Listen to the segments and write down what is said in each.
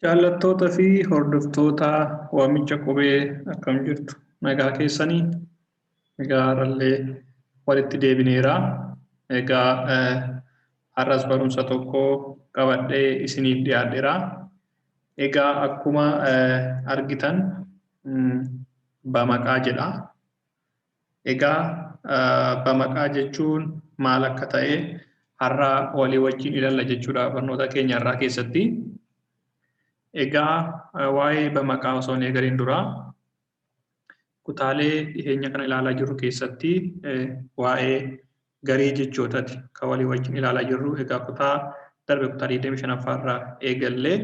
Jaallattoota fi hordoftoota waamicha qubee akkam jirtu? Nagaa keessanii? Egaa har'allee walitti deebineera. Egaa har'as barumsa tokko qabadhee isiniif dhiyaadheera. Egaa akkuma argitan bamaqaa jedha. Egaa bamaqaa jechuun maal akka ta'e har'a walii wajjin ilaalla jechuudha barnoota keenya har'aa keessatti. Egaa waa'ee bamaqaa osoo hin eegaliin dura kutaalee dhiheenya kana ilaalaa jirru keessatti waa'ee garee jechootaati kan walii wajjin ilaalaa jirru. Egaa kutaa darbe kutaa 25ffaa irraa eegallee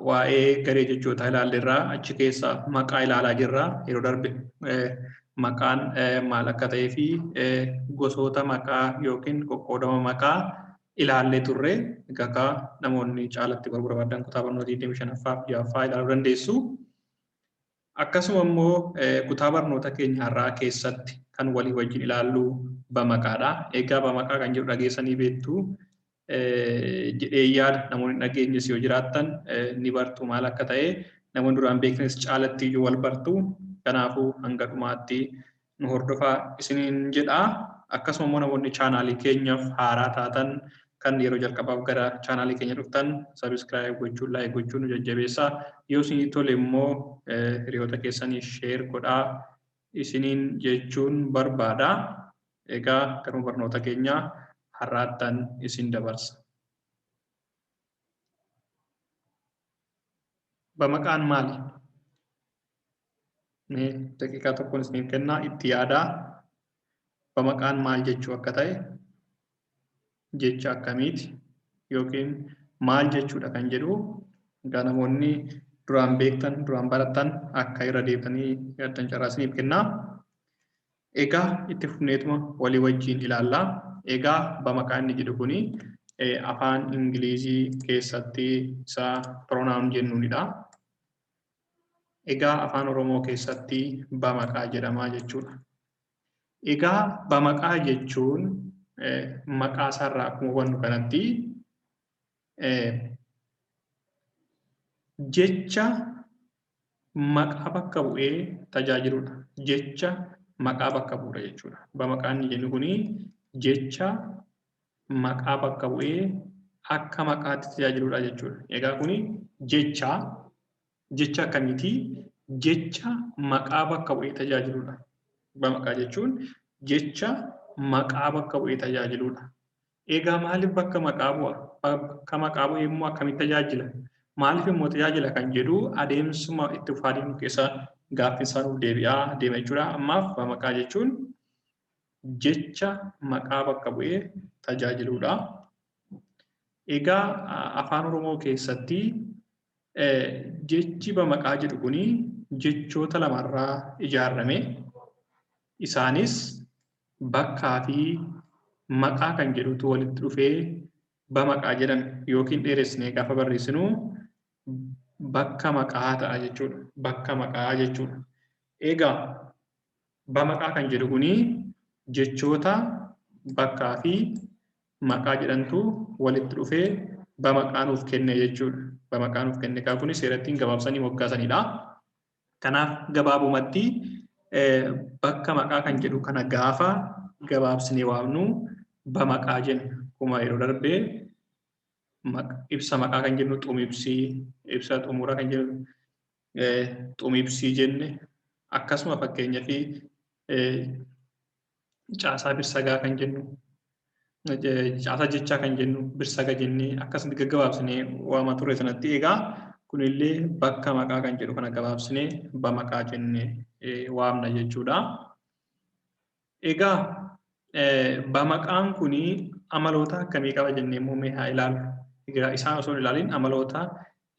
waa'ee garee jechootaa ilaalleerra, achi keessa maqaa ilaalaa jirra. Yeroo darbe maqaan maal akka ta'ee fi gosoota maqaa yookiin qoqqoodama maqaa ilaallee turre. Egaa namoonni caalatti baruu barbaadan kutaa barnoota 25ffaa fi 6ffaa ilaaluu dandeessu. Akkasuma immoo kutaa barnoota keenya har'aa keessatti kan walii wajjin ilaallu bamaqaadha. Egaa bamaqaa kan jedhu dhageessanii beektu jedhee yaada. Namoonni dhageenyes yoo jiraattan ni bartu maal akka ta'e. Namoonni duraan beektanis caalatti iyyuu wal bartu. Kanaafuu hanga dhumaatti nu hordofaa isiniin jedha. Akkasuma immoo namoonni chaanaalii keenyaaf haaraa taatan kan yeroo jalqabaaf gara chaanaalii keenya dhuftan subscribe gochuun, like gochuun nu jajjabeessaa. Yoo isinii tole immoo hiriyoota keessanii share godhaa isiniin jechuun barbaada. Egaa garuma barnoota keenyaa har'aattan isin dabarsa. Bamaqaan maali? Mee daqiiqaa tokkoon isiniif kennaa, itti yaadaa. Bamaqaan maal jechuu akka ta'e, jecha akkamiiti yookiin maal jechuudha kan jedhu, egaa namoonni duraan beektan, duraan barattan akka irra deebitanii yaaddan carraa isiniif kennaa. Egaa itti fufneetuma walii wajjin ilaalla. Egaa bamaqaa inni jedhu kuni afaan Ingilizii keessatti isa pronoun jennuunidha. Egaa afaan Oromoo keessatti bamaqaa jedhama jechuudha. Egaa bamaqaa jechuun maqaa isaarraa akkuma hubannu kanatti jecha maqaa bakka bu'ee tajaajiludha. Jecha maqaa bakka bu'uudha jechuudha. Bamaqaa inni jennu kuni jecha maqaa bakka bu'ee akka maqaatti tajaajiludha jechuudha. Egaa kuni jecha jecha akkamiiti? Jecha maqaa bakka bu'ee tajaajiludha. Bamaqaa jechuun jecha maqaa bakka bu'ee tajaajiludha. Egaa maaliif bakka maqaa bu'a? Bakka maqaa bu'ee immoo akkamitti tajaajila? Maaliif immoo tajaajila kan jedhu adeemsuma itti fufaa deemu keessa gaaffiin isaa nuuf deebi'aa deema jechuudha. Ammaaf bamaqaa jechuun jecha maqaa bakka bu'ee tajaajiludha. Egaa afaan Oromoo keessatti jechi bamaqaa jedhu kuni jechoota lamarraa ijaarame. Isaanis bakkaa fi maqaa kan jedhutu walitti dhufee bamaqaa jedhame, yookiin dheeressinee gaafa barreessinu bakka maqaa ta'a jechuudha. Bakka maqaa jechuudha. Egaa bamaqaa kan jedhu kuni jechoota bakkaa fi maqaa jedhantu walitti dhufee bamaqaa nuuf kenne jechuudha. Bamaqaa nuuf kenne. Egaa kuni seerattiin gabaabsanii moggaasanidha. Kanaaf gabaabumatti bakka maqaa kan jedhu kana gaafa gabaabsinee waamnu bamaqaa jenna. Akkuma yeroo darbee ibsa maqaa kan jennu xumibsii, ibsa xumuraa kan jennu xumibsii jenne, akkasuma fakkeenyaa fi caasaa birsagaa kan jennu, caasaa jechaa kan jennu birsaga jennee akkasumatti gaggabaabsinee waama turre sanatti, egaa kunillee bakka maqaa kan jedhu kana gabaabsinee bamaqaa jennee waamna jechuudha. Egaa bamaqaan kuni amaloota akkamii qaba jennee immoo mee haa ilaallu. Egaa isaan osoo hin ilaalin amaloota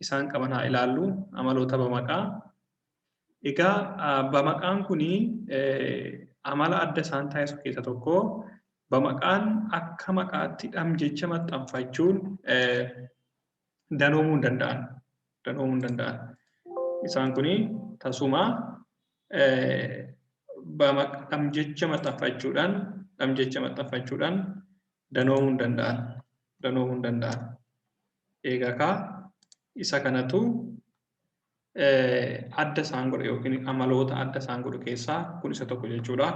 isaan qaban haa ilaallu. Amaloota bamaqaa. Egaa bamaqaan kuni amala adda isaan taasisu keessa tokko, bamaqaan akka maqaatti dhamjecha maxxanfachuun danoomuu hin danda'an. Danoomuu hin danda'an. Isaan kuni tasuma dhamjecha maxxanfachuudhaan danoomuu hin danda'an. Danoomuu hin danda'an. Egaa kaa isa kanatu adda isaan godhu yookiin amaloota adda isaan godhu keessaa kun isa tokko jechuudha.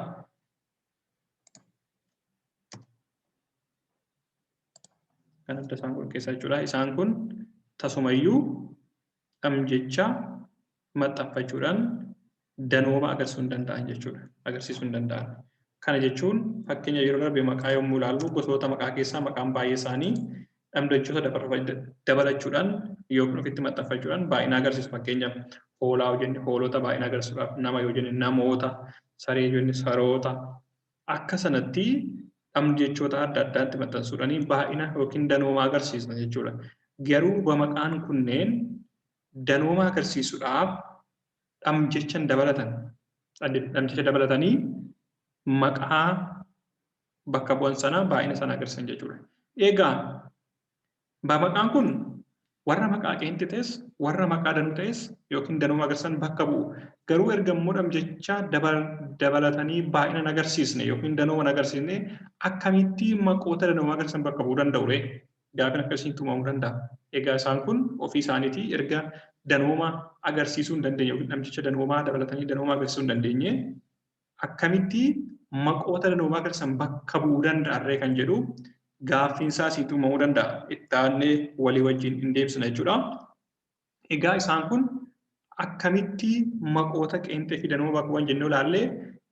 Kan adda isaan godhu keessaa jechuudha. Isaan kun tasumayyuu dhamjecha maxxanfachuudhaan danooma agarsiisuu hin danda'an jechuudha. Agarsiisuu hin danda'an. Kana jechuun fakkeenya yeroo darbe maqaa yommuu ilaallu gosoota maqaa keessaa maqaan baay'ee isaanii dhamjechoota dabalachuudhaan yookiin ofitti maxxanfachuudhaan baay'ina agarsiisu. Fakkeenyaaf hoolaa yoo jenne hoolota baay'ina agarsiisuudhaaf, nama yoo jenne namoota, saree yoo jenne saroota. Akka sanatti dhamjechoota adda addaatti maxxansuudhaan baay'ina yookiin danooma agarsiisna jechuudha. Garuu bamaqaan kunneen danooma agarsiisuudhaaf dhamjecha dabalatan. Dhamjecha dabalatanii maqaa bakka bu'an sana baay'ina sana agarsiisan jechuudha. Egaa bamaqaan kun warra maqaa qeenxee ta'es warra maqaa danuu ta'es yookiin danooma agarsiisan bakka bu'u. Garuu erga immoo dhamjecha dabalatanii baay'ina hin agarsiisne yookiin danooma hin agarsiisne akkamitti maqoota danooma agarsiisan bakka bu'uu danda'u ree? Gaaffiin akkasiin uumamuu danda'a. Egaa isaan kun ofii isaaniitii erga danooma agarsiisuu hin dandeenye yookiin dhamjecha danoomaa dabalatanii danooma agarsiisuu hin dandeenye akkamitti maqoota danoomaa agarsiisan bakka bu'uu danda'a ree kan jedhu gaaffiin isaa asitti uumamuu danda'a. Itti aannee walii wajjin hin deebisna jechuudha. Egaa isaan kun akkamitti maqoota qeenxee fi danooma bakka bu'an jennee ilaallee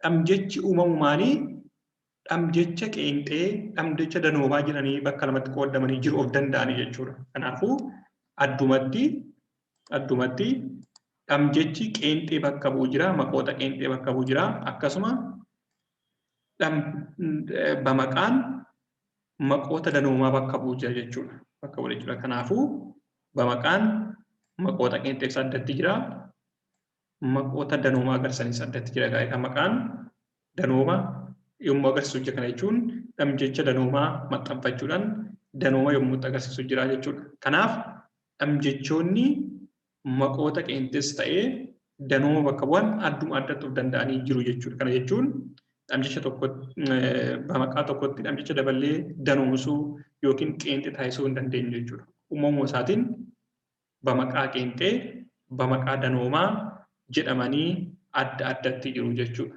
dhamjechi uumamu maali? Dhamjecha qeenxee, dhamjecha danoomaa jedhanii bakka lamatti qoodamanii jiru of danda'anii jechuudha. Kanaafuu addumatti dhamjechi qeenxee bakka bu'u jira, maqoota qeenxee bakka bu'u jira. Akkasuma bamaqaan maqoota danoomaa bakka bu'u jira jechuudha. Bakka bu'u jechuudha. Kanaafuu bamaqaan maqoota qeenxees addatti jira. Maqoota danoomaa agarsiisanis addatti jira. Egaa maqaan danooma yommuu agarsiisu jira kana jechuun dhamjecha danoomaa maxxanfachuudhaan danooma yommuu itti agarsiisu jira jechuudha. Kanaaf dhamjechoonni maqoota qeenxees ta'ee danooma bakka bu'an adduma addatti of danda'anii jiru jechuudha. Kana jechuun dhamjecha tokko bamaqaa tokkotti dhamjecha daballee danoomsuu yookiin qeenxee taasisuu hin dandeenyu jechuudha. Uumamuma isaatiin bamaqaa qeenxee, bamaqaa danoomaa jedhamanii adda addatti jiru jechuudha.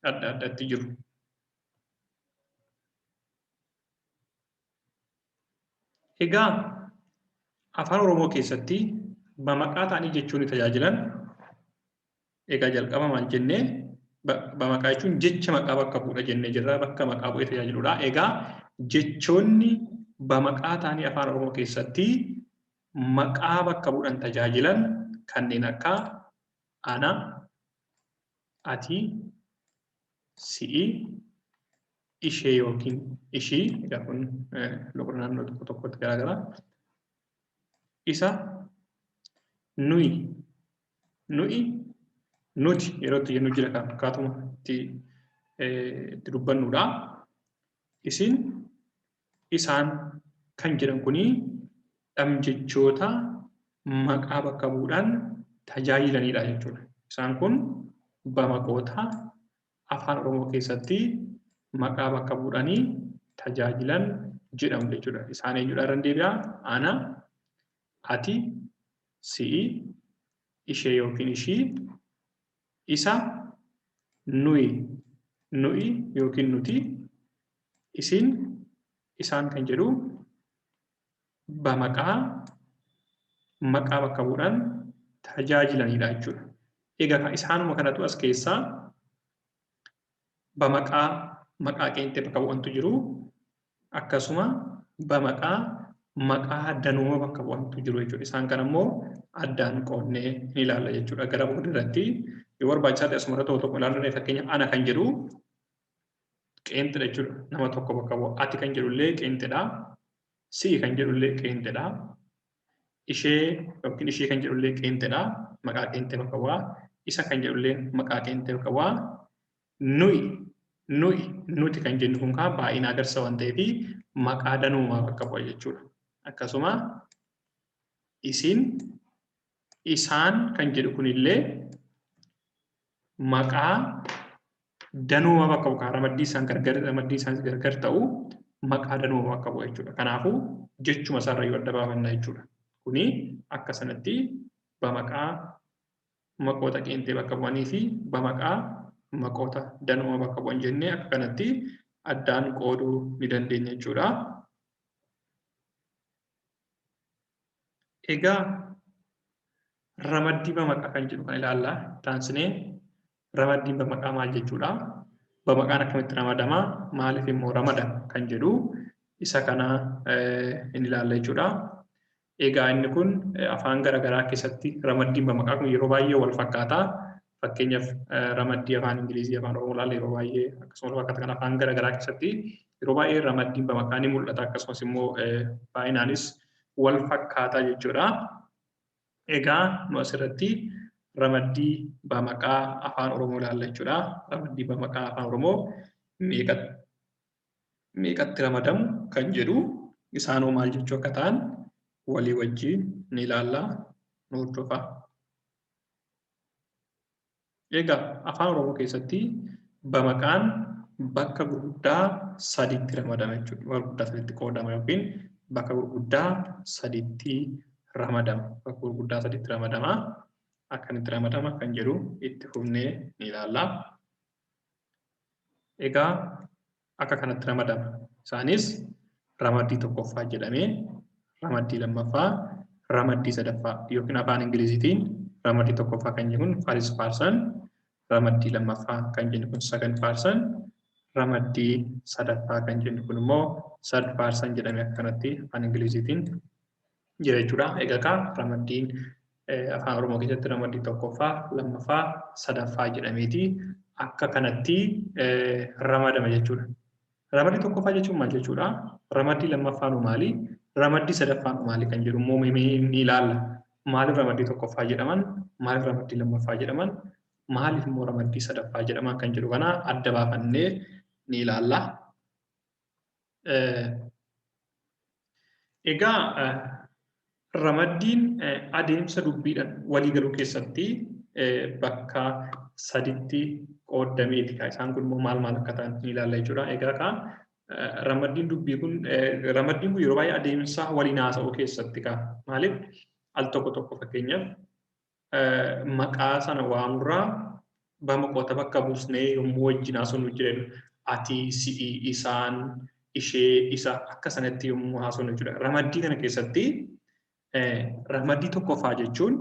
Adda addatti jiru. Egaa afaan Oromoo keessatti bamaqaa ta'anii jechuun tajaajilan egaa jalqaba maal jennee bamaqaa jechuun jecha maqaa bakka bu'uudha jennee jirra, bakka maqaa bu'ee tajaajiludha. Egaa jechoonni bamaqaa ta'anii afaan Oromoo keessatti maqaa bakka bu'uudhaan tajaajilan kanneen akka ana, ati, si'i, ishee yookiin ishii, egaa kun loqoda naannoo tokko tokkotti garaagara. Isa, nuyi, nu'i, nuti yeroo itti jennu jira kan akkaatuma itti dubbannudha. Isin, isaan kan jedhan kuni dhamjechoota maqaa bakka bu'uudhaan tajaajilanidha jechuudha. Isaan kun bamaqoota afaan Oromoo keessatti maqaa bakka bu'uudhaanii tajaajilan jedhamu jechuudha. Isaan eenyudha irra deebi'aa? Ana, ati, si'i, ishee yookiin ishii, isa, nuyi, nu'i yookiin nuti, isin, isaan kan jedhu bamaqaa maqaa bakka bu'uudhaan tajaajilanidha jechuudha. Egaa isaanuma kanatu as keessaa bamaqaa maqaa qeenxee bakka bu'antu jiru. Akkasuma bamaqaa maqaa danooma bakka bu'antu jiru jechuudha. Isaan kana immoo addaan qoodnee ni ilaalla jechuudha. Gara booda irratti yoo barbaachisaa ta'e asuma irra tokko tokko ilaaluu dandeenya. Fakkeenyaaf ana kan jedhu qeenxedha jechuudha. Nama tokko bakka bu'a. Ati kan jedhu illee qeenxedha. Si'i kan jedhu illee qeenxedha. Ishee yookiin ishee kan jedhu illee qeenxedha. Maqaa qeenxee bakka bu'a. Isa kan jedhu illee maqaa qeenxee bakka bu'a. Nuyi, nu'i, nuti kan jennu kun kaa baay'ina agarsiisa waan ta'eef maqaa danoomaa bakka bu'a jechuudha. Akkasuma isin, isaan kan jedhu kunillee maqaa danoomaa bakka bu'a. Ramaddii isaan gargar ramaddii isaan gargar ta'u maqaa danoomaa bakka bu'a jechuudha. Kanaafuu jechuma isaarra yoo adda baafanna jechuudha. Kuni akka sanatti bamaqaa maqoota qeentee bakka bu'anii fi bamaqaa maqoota danuma bakka bu'an jennee akka kanatti addaan qooduu ni dandeenya jechuudha. Egaa ramaddii bamaqaa kan jedhu kan ilaalla. Taansinee ramaddiin bamaqaa maal jechuudha? Bamaqaan akkamitti ramadama? Maaliif immoo ramadama kan jedhu isa kana in ilaalla jechuudha. Egaa inni kun afaan garaagaraa keessatti ramaddiin bamaqaa kun yeroo baay'ee wal fakkaata. Fakkeenyaaf ramaddii afaan Ingilizii, afaan Oromoo ilaalla yeroo baay'ee akkasuma wal fakkaata. Kan afaan garaagaraa keessatti yeroo baay'ee ramaddiin bamaqaa ni mul'ata, akkasumas immoo baay'inaanis wal fakkaata jechuudha. Egaa nu asirratti ramaddii bamaqaa afaan Oromoo ilaalla jechuudha. Ramaddii bamaqaa afaan Oromoo meeqatti ramadamu kan jedhu isaanoo maal jechuu akka ta'an walii wajjin ni ilaalla, nu hordofaa. Egaa afaan Oromoo keessatti bamaqaan bakka gurguddaa sadiitti ramadama jechuudha. Bakka gurguddaa sadiitti qoodama yookiin bakka gurguddaa sadiitti ramadama. Bakka gurguddaa sadiitti ramadama. Akkamitti ramadama kan jedhu itti fufnee ni ilaalla. Egaa akka kanatti ramadama. Isaanis ramaddii tokkoffaa jedhamee, ramaddii lammaffaa, ramaddii sadaffaa yookiin afaan Ingiliziitiin ramaddii tokkoffaa kan jennu kun first person, ramaddii lammaffaa kan jennu kun second person, ramaddii sadaffaa kan jennu kun immoo third person jedhamee akkanatti afaan Ingiliziitiin jira jechuudha. Egaa kaa ramaddiin afaan Oromoo keessatti ramaddii tokkoffaa, lammaffaa, sadaffaa jedhameeti akka kanatti ramadama jechuudha. Ramaddii tokkoffaa jechuun maal jechuudha? Ramaddii lammaffaan maali? Ramaddii sadaffaan maali kan jedhu immoo ni ilaalla. Maaliif ramaddii tokkoffaa jedhaman? Maaliif ramaddii lammaffaa jedhaman? Maaliif immoo ramaddii sadaffaa jedhaman kan jedhu kana adda baafannee ni ilaalla. Egaa ramaddiin adeemsa dubbiidhaan walii galuu keessatti bakka saditti qooddameeti. Isaan kun immoo maal maal akka ta'an ni ilaalla jechuudha. Egaa kaa ramaddiin dubbii kun ramaddiin kun yeroo baay'ee adeemsa waliin haasa'uu keessatti kaa maaliif al tokko tokko fakkeenyaaf maqaa sana waamurraa bamaqoota bakka buusnee yommuu wajjin haasofnu jireenya ati, si'i, isaan, ishee, isa akka sanatti yommuu haasofnu jechuudha. Ramaddii kana keessatti ramaddii tokkoffaa jechuun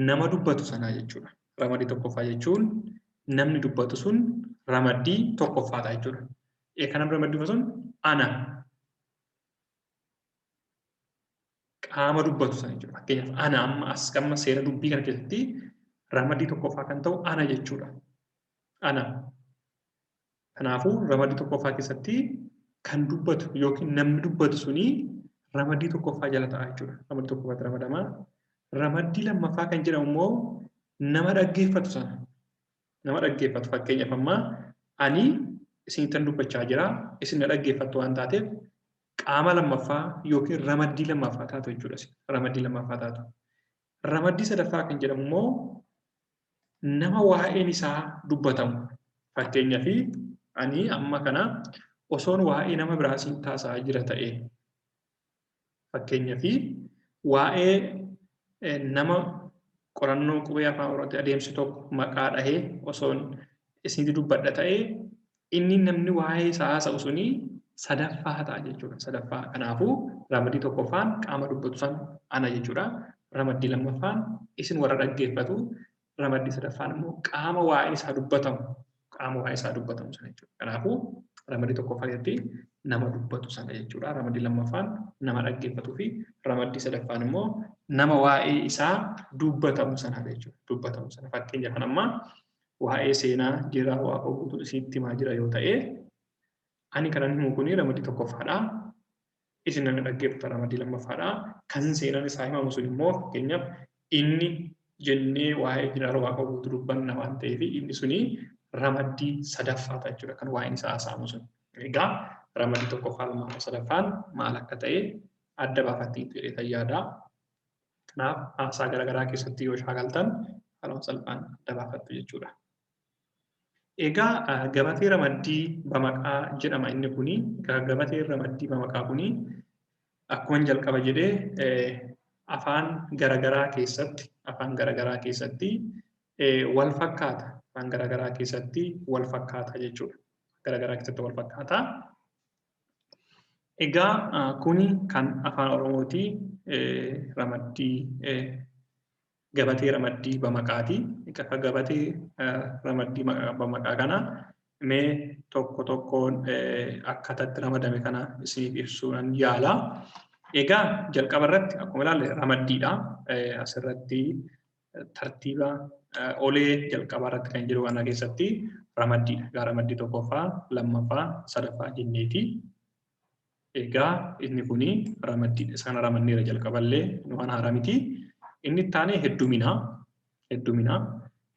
nama dubbatu sanaa jechuudha. Ramaddii tokkoffaa jechuun namni dubbatu sun ramaddii tokkoffaa ta'a jechuudha. Kan namni ramaddii sun ana qaama dubbatu sana jechuudha. Fakkeenyaaf ana amma as amma seera dubbii kana keessatti ramaddii tokkoffaa kan ta'u ana jechuudha. Ana. Kanaafuu ramaddii tokkoffaa keessatti kan dubbatu yookiin namni dubbatu suni ramaddii tokkoffaa jala ta'a jechuudha. Ramaddii tokkoffaatti ramadama. Ramaddii lammaffaa kan jedhamu immoo nama dhaggeeffatu sana. Nama dhaggeeffatu fakkeenyaaf amma ani isinittan dubbachaa jira, isin na dhaggeeffattu waan taateef qaama lammaffaa yookiin ramaddii lammaffaa taatu jechuudha. Ramaddii lammaffaa taatu. Ramaddii sadaffaa kan jedhamu immoo nama waa'een isaa dubbatamu. Fakkeenyaaf ani amma kana osoon waa'ee nama biraa siin taasisaa jira ta'e fakkeenyaaf waa'ee nama qorannoo qubee afaan Oromootti adeemsi tokko maqaa dhahee osoon isinitti dubbadha ta'e inni namni waa'ee isaa haasa'u suni sadaffaa ta'a jechuudha. Sadaffaa kanaafuu ramaddii tokkoffaan qaama dubbatu san ana jechuudha. Ramaddii lammaffaan isin warra dhaggeeffatu, ramaddii sadaffaan immoo qaama waa'een isaa dubbatamu, qaama waa'ee isaa dubbatamu sana jechuudha. Kanaafuu ramaddii tokkoffaa keessatti nama dubbatu sana jechuudha. Ramaddii lammaffaan nama dhaggeeffatuu fi ramaddii sadaffaan immoo nama waa'ee isaa dubbatamu sana jechuudha. Dubbatamu sana fakkeenyaaf kan amma waa'ee seenaa jira Waaqa guutuu isinitti himaa jira yoo ta'e ani kanan himu kuni ramaddii tokkoffaadha. Isin namni dhaggeeffata ramaddii lammaffaadha. Kan seenaan isaa himamu sun immoo fakkeenyaaf inni jennee waa'ee jiraara Waaqa guutuu dubbanna waan ta'eef inni suni ramaddii sadaffaa ta'a jechuudha kan waa'een isaa haasa'amu sun. Egaa ramaddii tokkoffaa lammaffaa sadaffaan maal akka ta'e adda baafattiin jedhee yaada. Kanaaf haasaa garaagaraa keessatti yoo shaakaltan haaluma salphaan adda baafattu jechuudha. Egaa gabatee ramaddii bamaqaa jedhama inni kuni. Gabatee ramaddii bamaqaa kuni Akkuma jalqaba jedhee afaan garaagaraa keessatti wal fakkaata. Afaan garaagaraa keessatti wal fakkaata jechuudha. Garaagaraa keessatti wal fakkaata. Egaa kuni kan afaan Oromooti, ramaddii gabatee ramaddii bamaqaati. Egaa gabatee ramaddii bamaqaa kana mee tokko tokkoon akkaataa itti ramadame kana isiniif ibsuudhaan yaala. Egaa jalqaba irratti akkuma ilaalle ramaddiidha. Asirratti tartiiba olee jalqaba irratti kan jiru kana keessatti ramaddiidha. Egaa ramaddii tokkoffaa, lammaffaa, sadaffaa jenneeti. Egaa inni kuni ramaddiidha. Isaan ramadneera jalqaballee, waan haaraa miti. Inni itti aanee heddumina. Heddumina.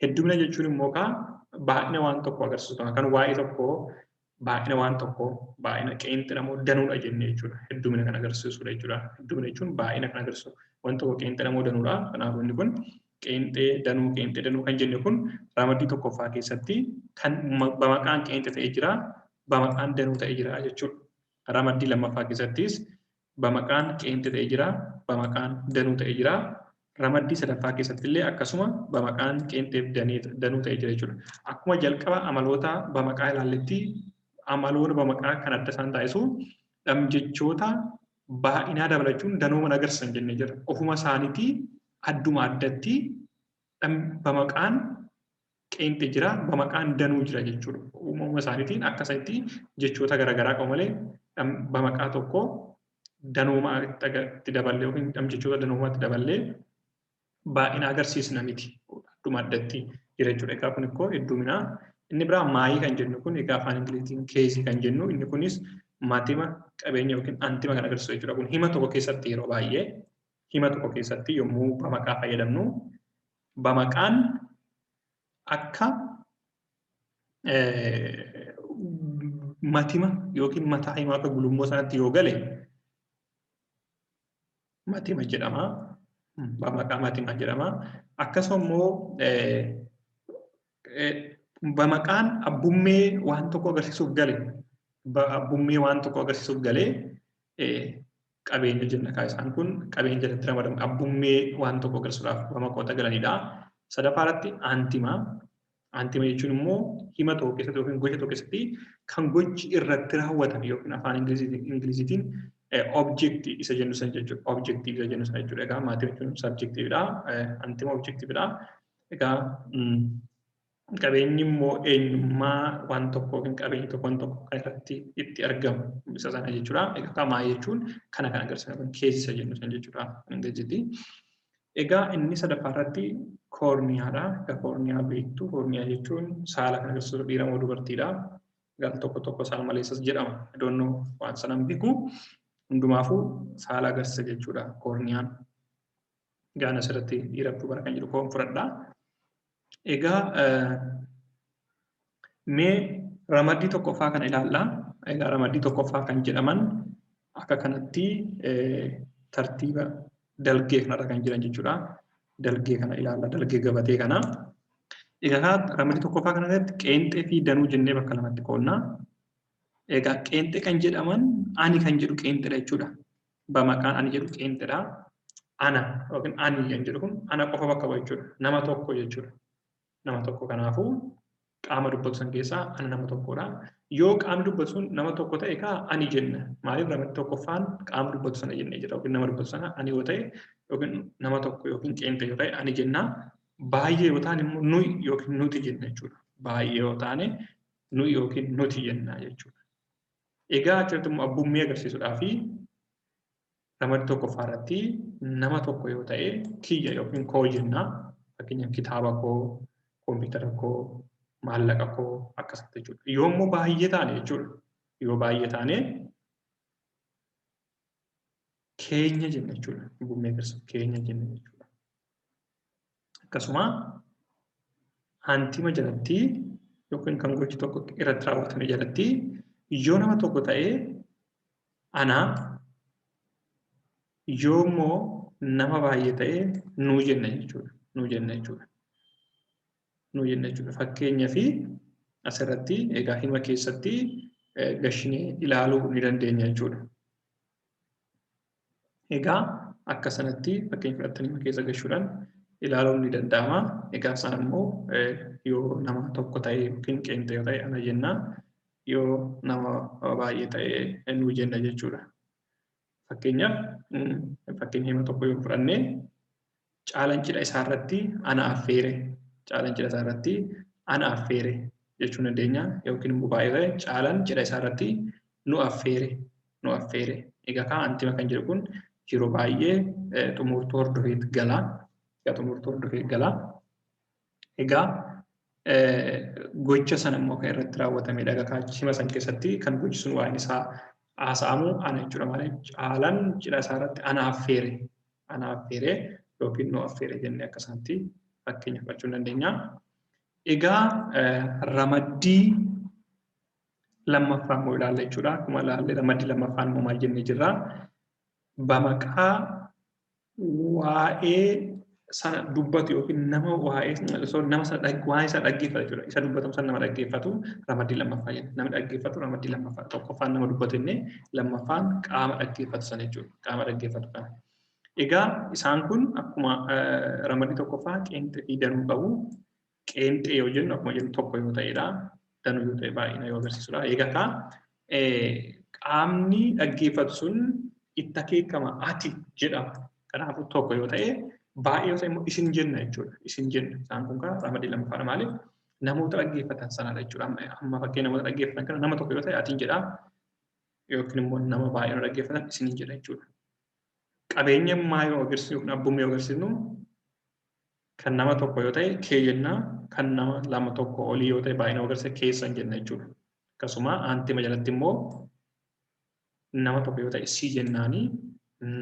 Heddumina jechuun immoo kaa baay'ina waan tokko agarsiisu, kan waa'ee tokkoo baay'ina waan tokkoo, baay'ina qeenxee moo danuudha jennee jechuudha. Heddumina kan agarsiisudha jechuudha. Heddumina jechuun baay'ina kan agarsiisu. Waan tokko qeenxee moo danuudha. Kanaafuu inni kun qeenxee danuu, qeenxee danuu kan jenne kun ramaddii tokkoffaa keessatti kan bamaqaan qeenxee ta'ee jira, bamaqaan danuu ta'ee jira jechuudha. Ramaddii lammaffaa keessattis bamaqaan qeenxee ta'ee jira, bamaqaan danuu ta'ee jira. Ramaddii sadaffaa keessatti illee akkasuma bamaqaan qeenxeef danuu ta'ee jira jechuudha. Akkuma jalqaba amaloota bamaqaa ilaalletti, amaloota bamaqaa kan adda isaan taasisu dhamjechoota baay'inaa dabalachuun danooma agarsiisan jennee jira. Ofuma isaaniitii adduma addatti bamaqaan qeenxee jira, bamaqaan danuu jira jechuudha. Uumama isaaniitiin akkasitti jechoota garaagaraa qabu malee bamaqaa tokko danooma itti daballee yookiin dhamjechoota danoomaatti daballee baay'ina agarsiisna miti. Adduma addatti jira jechuudha. Egaa kun immoo hedduminaa. Inni biraa maayii kan jennu kun, egaa afaan Ingiliziitiin keezii kan jennu, inni kunis matima qabeenya yookiin antima kan agarsiisu jechuudha. Kun hima tokko keessatti, yeroo baay'ee hima tokko keessatti yommuu bamaqaa fayyadamnu, bamaqaan akka matima yookiin mataa himaa, akka gulummoo sanatti yoo gale matima jedhama. Bamaqaa matima jedhama. Akkasuma immoo bamaqaan abbummee waan tokko agarsiisuuf gale, abbummee waan tokko agarsiisuuf galee qabeenya jenna. Kaa isaan kun qabeenya jalatti ramadamu, abbummee waan tokko agarsiisuudhaaf bamaqoota galanidha. Sadaffaa irratti antima. Antima jechuun immoo hima tokko keessatti yookiin gocha tokko keessatti kan gochi irratti raawwatame yookiin afaan Ingiliziitiin object isa jennu san jechuudha. Objective isa jennu san jechuudha. Egaa maatii jechuun subjectividha. Antima objectividha. Egaa qabeenyi immoo eenyummaa waan tokko yookiin qabeenyi tokko waan tokko kan irratti itti argamu isa sana jechuudha. Egaa maa jechuun kana kan agarsiisu yookiin keezii isa jennu san jechuudha Ingiliziitti. Egaa inni sadaffaa irratti koorniyaadha. Egaa koorniyaa beektu. Koorniyaa jechuun saala kan agarsiisu, dhiira moo dubartiidha. Egaa tokko tokko saala maleessas jedhama. Idoonnoo waan sanaan beeku. Hundumaafuu saala agarsiisa jechuudha koorniyaan. Egaa asirratti dhiira dubara kan jedhu koon fudhadha. Egaa mee ramaddii tokkoffaa kana ilaalla. Egaa ramaddii tokkoffaa kan jedhaman akka kanatti tartiiba dalgee kanarra kan jiran jechuudha. Dalgee kana ilaalla, dalgee gabatee kana. Egaa ramaddii tokkoffaa kana irratti qeenxee fi danuu jennee bakka lamatti qoodna. Egaa qeenxee kan jedhaman, ani kan jedhu qeenxeedha jechuudha. Bamaqaan ani jedhu qeenxeedha. Ana yookiin ani kan jedhu kun ana qofa bakka bu'a jechuudha. Nama tokko jechuudha. Nama tokko, kanaafuu qaama dubbatu san keessaa ana nama tokkodha. Yoo qaamni dubbatu sun nama tokko ta'e kaa ani jenna. Maaliif? Ramaddii tokkoffaan qaama dubbatu sana jennee jira. Yookiin nama dubbatu sana ani yoo ta'e yookiin nama tokko yookiin qeenxee yoo ta'e ani jenna. Baay'ee yoo ta'an immoo nuyi yookiin nuti jenna jechuudha. Baay'ee yoo taane nuyi yookiin nuti jenna jechuudha. Egaa achirratti immoo abbummee agarsiisuudhaa fi ramaddii tokkoffaa irratti nama tokko yoo ta'e kiyya yookiin koo jenna. Fakkeenyaaf kitaaba koo, kompiitara koo, maallaqa koo akkasitti jechuudha. Yoo immoo baay'ee taane jechuudha. Yoo baay'ee taane keenya jenna jechuudha. Abbummee agarsiisu keenya jenna jechuudha. Akkasuma antima jalatti yookiin kan gochi tokko irratti raawwatame jalatti yoo nama tokko ta'e ana, yoo immoo nama baay'ee ta'e nuu jenna jechuudha. Nuu jenna jechuudha. Nuu jenna jechuudha. Fakkeenyaa fi asirratti egaa hima keessatti gashinee ilaaluu ni dandeenya jechuudha. Egaa akka sanatti fakkeenya fudhattanii keessa gashuudhaan ilaaluun ni danda'ama. Egaa sana immoo yoo nama tokko ta'e yookiin qeenxee yoo ta'e ana jenna. Yoo nama baay'ee ta'e nu jenna jechuudha. Fakkeenyaaf fakkeenya hima tokko yoo fudhanne, "Caalaan cidha isaarratti ana affeere. Caalaan cidha isaarratti ana affeere" jechuu dandeenya. Yookiin immoo baay'ee ta'e, "Caalaan cidha isaarratti nu affeere. Nu affeere." Egaa kaa antima kan jedhu kun yeroo baay'ee xumurtuu hordofeet gala. Egaa xumurtuu hordofee gala. Egaa gocha sana immoo kan irratti raawwatamedha. Egaa hima san keessatti kan gochi sun waa'een isaa haasa'amu ana jechuudha. Malee "Caalaan cidha isaarratti ana affeere. Ana affeere" yookiin "nu affeere" jennee akka sanatti fakkeenya fudhachuu dandeenya. Egaa ramaddii lammaffaa immoo ilaalla jechuudha. Akkuma ilaalle, ramaddii lammaffaan immoo maal jennee jirra? Bamaqaa waa'ee sana dubbatu yookiin nama waa'ee nama sana waa'ee sana dhaggeeffatu jechuudha. Isa dubbatamu sana nama dhaggeeffatu ramaddii lammaffaa jenna. Nama dhaggeeffatu ramaddii lammaffaa. Tokkoffaan nama dubbatu jennee, lammaffaan qaama dhaggeeffatu sana jechuudha. Qaama dhaggeeffatu kana. Egaa isaan kun akkuma ramaddii tokkoffaa qeenxee fi danuu qabu. Qeenxee yoo jennu, akkuma jennu, tokko yoo ta'edha. Danuu yoo ta'e baay'ina yoo agarsiisudha. Egaa kaa qaamni dhaggeeffatu sun itti akeekama, ati jedhama. Kanaafuu tokko yoo ta'e, baay'ee yoo ta'e immoo isin jenna jechuudha. Isin jenna. Isaan kun kaa ramaddii lammaffaadha. Maaliif? Namoota dhaggeeffatan sanadha jechuudha. Amma fakkeenya namoota dhaggeeffatan kana nama tokko yoo ta'e atiin jedha, yookiin immoo nama baay'ee dhaggeeffatan isiniin jedha jechuudha. Qabeenyummaa yoo agarsiisnu yookiin abbummaa yoo agarsiisnu, kan nama tokko yoo ta'e kee jenna, kan nama lama tokko olii yoo ta'e, baay'ina yoo agarsiise, keessan jenna jechuudha. Akkasuma aantima jalatti immoo nama tokko yoo ta'e si jennaanii,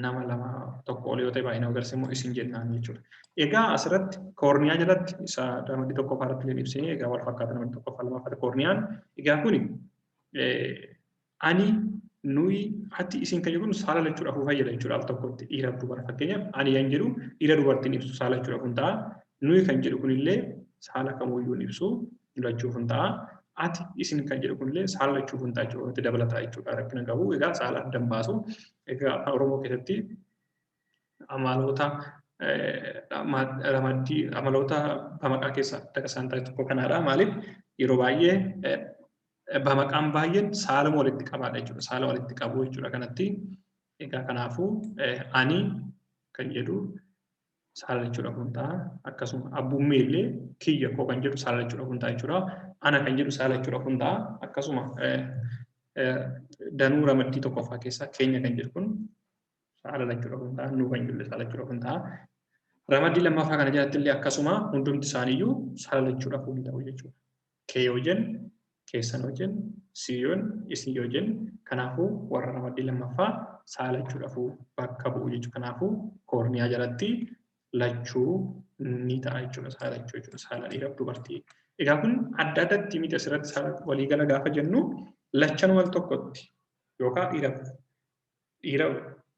nama lama tokko olii yoo ta'e, baay'ina yoo agarsiise immoo isin jennaanii jechuudha. Egaa asirratti koorniyaa jalatti isa ramaddii tokkoffaa irratti illee ibsinee, egaa wal fakkaata ramaddii tokkoffaa lammaffaa koorniyaan. Egaa kuni ani, nuyi, ati, isin kan jedhu saala lachuudhaaf fayyada jechuudha al tokkotti, dhiiraaf dubara. Fakkeenyaaf, ani kan jedhu dhiira dubartiin ibsu, saala lachuudhaaf hin ta'a. Nuyi kan jedhu kunillee saala kamuyyuu hin ibsu, lachuuf hin ta'a. Ati, isin kan jedhu kunillee saala lachuuf hin ta'a jechuudha. Itti dabalataa jechuudha, rakkina qabu. Egaa saala addan baasu. Egaa Afaan Oromoo keessatti amaloota ramaddii amaloota bamaqaa keessaa adda isaan ta'e tokko kanaadha. Maaliif? Yeroo baay'ee bamaqaan baay'een saala walitti qabaadha jechuudha. Saala walitti qabu jechuudha kanatti. Egaa kanaafuu ani kan jedhu saala jechuudha kun ta'a. Akkasuma abbummee illee kiyya, koo kan jedhu saala jechuudha kun ta'a jechuudha. Ana kan jedhu saala jechuudha kun ta'a. Akkasuma danuu ramaddii tokkoffaa keessaa keenya kan jedhu kun saala jechuudha kun ta'a. Nu kan jedhu saala jechuudha kun ta'a. Ramaddii lammaffaa kana jalatti illee akkasuma hundumti isaaniiyyuu saala jechuudha kun ta'u jechuudha. Kee yoo jennu, keessan yoo jennu, si yoo jennu, isin yoo jennu, kanaafuu warra ramaddii lammaffaa saala jechuudhaafuu bakka bu'u jechuudha. Kanaafuu koorniyaa jalatti lachuu ni ta'a jechuudha. Saala lachuu jechuudha. Saala dhiiraaf dubartii. Egaa kun adda addatti miti, asirratti saala waliigala gaafa jennu lachan wal tokkotti yookaan dhiiraaf dhiira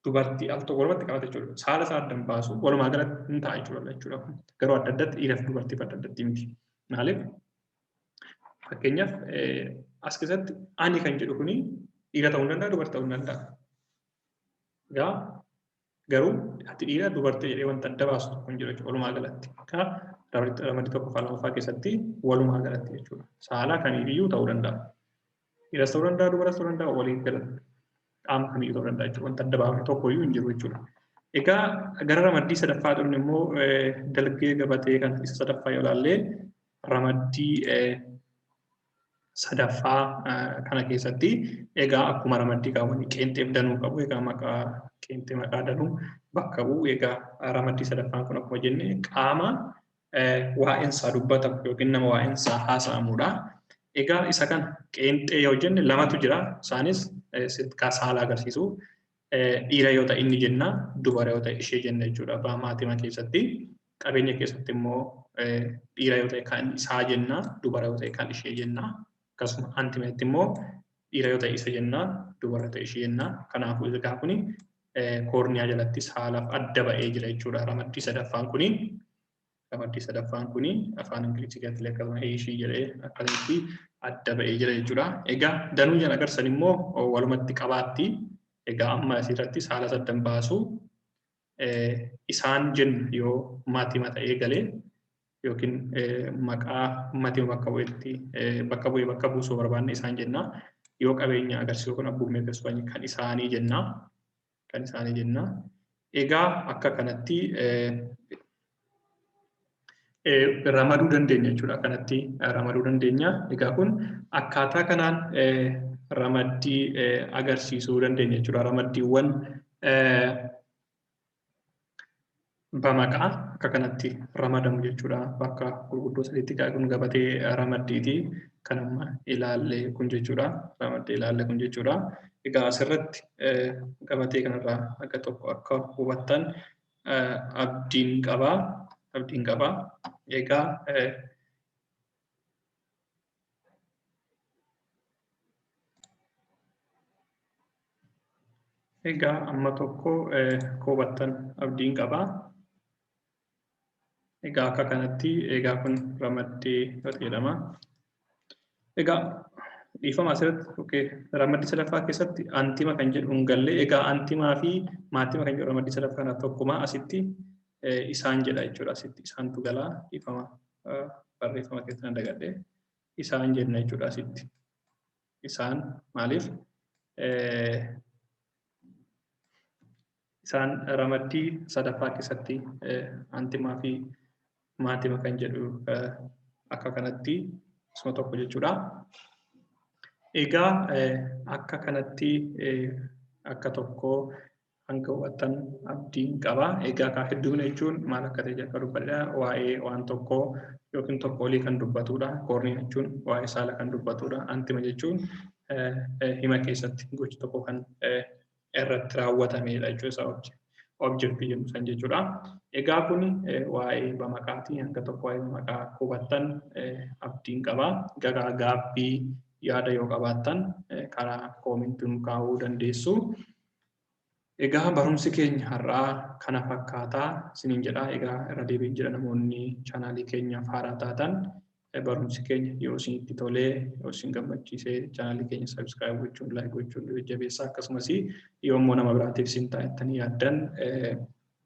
dubartii al tokko walumatti qabata jechuudha. Saala isaa addan baasu, walumaa galatti ni ta'a jechuudha jechuudha. Garuu adda addatti dhiiraaf dubartiif adda addatti miti. Maaliif? Fakkeenyaaf, as keessatti ani kan jedhu kuni dhiira ta'uu danda'a, dubartii ta'uu danda'a. Egaa garuu ati dhiira dubartii jedhee wanta adda baasu tokko hin jiru jechuudha walumaa galatti. Akka ramaddii tokkoffaa lammaffaa keessatti walumaa galatti jechuudha. Saala kamiifiyyuu ta'uu danda'a. Dhiiras ta'uu danda'a, dubaras ta'uu danda'a, walii galatti qaama kamiiyyuu ta'uu danda'a jechuudha. Wanta adda baafne tokkoyyuu hin jiru jechuudha. Egaa gara ramaddii sadaffaa dhufne immoo, dalgee gabatee kan isa sadaffaa yoo ilaalle, ramaddii sadaffaa kana keessatti egaa akkuma ramaddii kaawwanii qeenxeef danuu qabu. Egaa maqaa qeenxee maqaa danuu bakka bu'u. Egaa ramaddii sadaffaan kun akkuma jenne qaama waa'een isaa dubbatamu yookiin nama waa'een isaa haasa'amudha. Egaa isa kana qeenxee yoo jenne lamatu jira. Isaanis saala agarsiisu. Dhiira yoo ta'e inni jenna, dubara yoo ta'e ishee jenna jechuudha. Maatima keessatti, qabeenya keessatti immoo dhiira yoo ta'e kan isaa jenna, dubara yoo ta'e kan ishee jenna. Akkasuma antimeetti immoo dhiira yoo ta'e isa jenna, dubara yoo ta'e ishee jenna. Kanaafuu egaa kuni koorniyaa jalatti saalaaf adda ba'ee jira jechuudha. Ramaddii sadaffaan kuni afaan Ingilizii keessatti akkasuma he, she jedhee akkasitti adda ba'ee jira jechuudha. Egaa danuu jala agarsan immoo walumatti qabaatti. Egaa amma asirratti saala saddan baasuu isaan jenna yoo maatima ta'ee galee yookiin maqaa maatima bakka bu'eetti bakka bu'ee bakka buusuu barbaanne isaan jenna. Yoo qabeenya agarsiisuu kun abbuummee agarsiisuu kan isaanii jenna. Kan isaanii jenna. Egaa akka kanatti ramaduu dandeenya jechuudha. Kanatti ramaduu dandeenya. Egaa kun akkaataa kanaan ramaddii agarsiisuu dandeenya jechuudha. Ramaddiiwwan bamaqaa akka kanatti ramadamu jechuudha. Bakka gurguddoo sadiitti kun gabatee ramaddiiti. Kan amma ilaalle kun jechuudha. Ramaddii ilaalle kun jechuudha. Egaa asirratti gabatee kanarraa akka tokko akka hubattan abdiin qaba. Abdiin qaba. Egaa egaa amma tokko hubattan abdiin qaba. Egaa akka kanatti egaa kun ramaddii jedhama. Egaa dhiifama asirratti ramaddii sadaffaa keessatti antima kan jedhu hin galle. Egaa antimaa fi maatima kan jedhu ramaddii sadaffaa kana tokkuma asitti isaan jedha jechuudha. Asitti isaantu galaa dhiifama barreeffama keessatti na dagadhe isaan jenna jechuudha asitti. Isaan maaliif isaan ramaddii sadaffaa keessatti antimaa fi maatima kan jedhu akka kanatti isuma tokko jechuudha. Egaa akka kanatti akka tokko hanga hubattan abdiin qaba. Egaa kan hedduun jechuun maal akka ta'e akka dubbadha. Waa'ee waan tokkoo yookiin tokko olii kan dubbatudha. Koornii jechuun waa'ee saala kan dubbatudha. Antima jechuun hima keessatti gochi tokko kan irratti raawwatamedha jechuudha. Objektii jennu san jechuudha. Egaa kun waa'ee bamaqaati. Hanga tokko waa'ee bamaqaa hubattan abdiin qaba. Egaa gaaffii yaada yoo qabaattan karaa koomentii nu kaa'uu dandeessu. Egaa barumsi keenya har'aa kana fakkaataa isiniin jedha. Egaa irra deebiin jedha namoonni chaanaalii keenyaaf haaraa taatan barumsi keenya yoo isinitti tolee yoo isin gammachiisee chaanaalii keenya subscribe gochuun like gochuun jajjabeessaa akkasumas yoo immoo nama biraatiif isin taa'ettanii yaaddan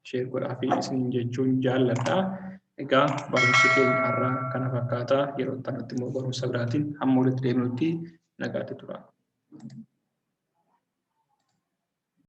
share godhaa fi isiniin jechuun jaalladha. Egaa barumsi keenya har'aa kana fakkaataa yeroo itti immoo barumsa biraatiin hamma walitti deebinutti nagaatti tura.